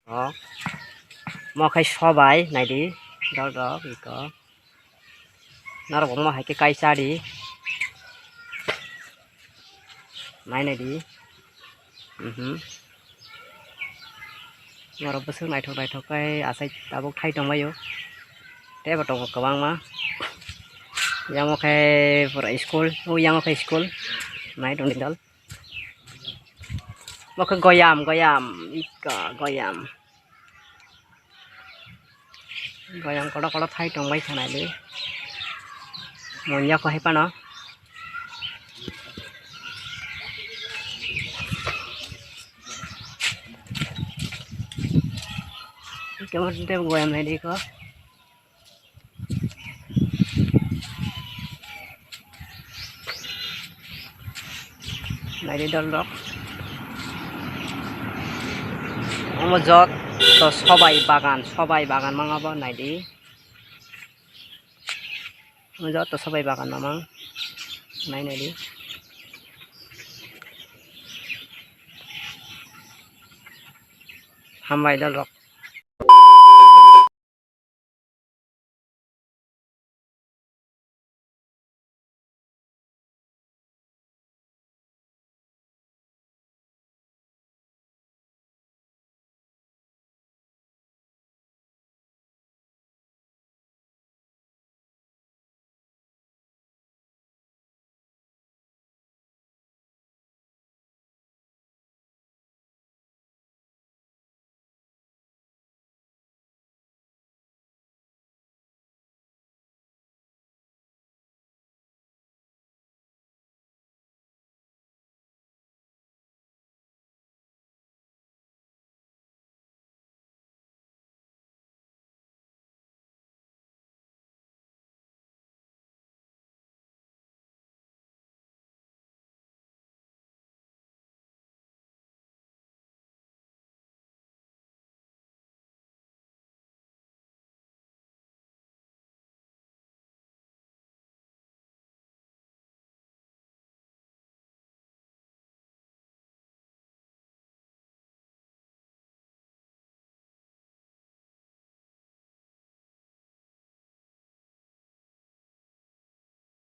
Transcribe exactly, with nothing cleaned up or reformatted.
O, mo khai sobai, naidi, dol rok, iko. Norok bo mo hai khe kaisa di. Nai naidi. Mhm. Norok bwswk naithok naithok khe achai tabuk thai tongbaio. Teibo tongo kwbangma. Yang o khe pura school, o yang o khe school. Nai tongdi dol. Bo khe goyam, goyam, ika goyam. Goyam kotor kotor thai tongbai kha naidi. Mon yako hai phano. Kemar tei goyam naidi ko. Naidi dol rok. Omo joto sobai bagan, sobai bagan mangabo naidi. Omo joto sobai bagan mamang. Nai naidi. Hambai dol rok.